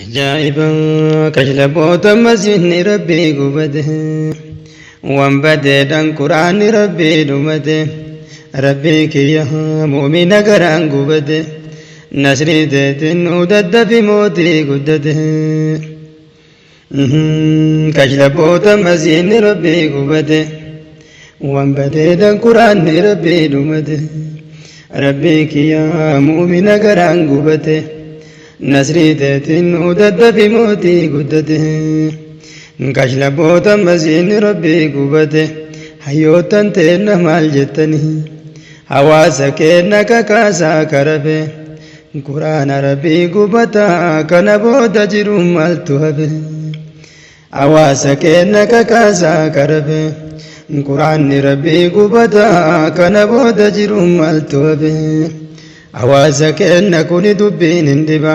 Ajaa'iba kashlaboota masjidni rabbii gubate, waan badeedhaan quraanni rabbii dhumate. Rabbii kiyya, mu'mina garaan gubate, nasrii teetiin nu daddafi, mootii guddate. Kashlaboota masjidni rabbii gubate, waan badeedhaan quraanni rabbii dhumate. Rabbii kiyya, mu'mina garaan gubate, nasrii teetiin nu daddafi, mootii guddate. Kashlaboota masjidni rabbii gubate, hayyootan teenna maal jettanii? Hawaasa keenna kakaasaa karafe. Quraana rabbii gubataa, kana booda jiru maaltu hafe? Hawaasa keenna kakaasaa karafe. Quraanni rabbii gubataa, kana booda jiru maaltu hafe? Hawaasa keenna, kuni dubbiin hin dhiba.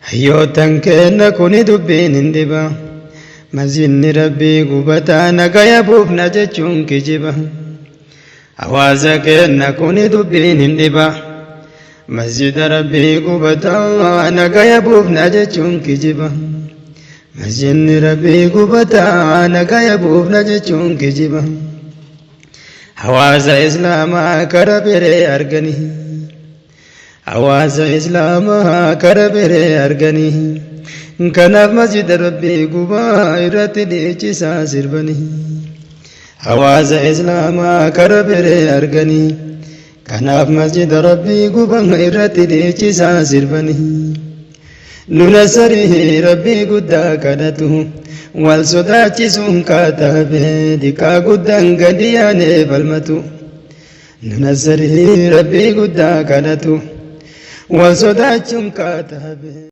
Hayyootan keenna, kuni dubbiin hin dhiba. Masjidni rabbii gubataa, nagaya buufna jechuun kijiba. Hawaasa keenna, kuni dubbiin hin dhiba. Masjida rabbii gubataa, nagaya buufna jechuun kijiba. Masjidni rabbii gubataa, nagaya buufna jechuun kijiba. Hawaasa islaamaa kara biree arganii, hawaasa islaamaa kara biree arganii, kanaaf masjida rabbii gubaa irratti dhiichisaa sirbanii. Hawaasa islaamaa kara biree arganii, kanaaf masjida rabbii gubaa irratti dhiichisaa sirbanii. Nuna sarii rabbii guddaa kadhatu, wal sodaachisuun kaataabe, diqaa guddaan gadi yaanee falmatu. Nuna sarii rabbii guddaa kadhatu, wal sodaachuun kaataabe.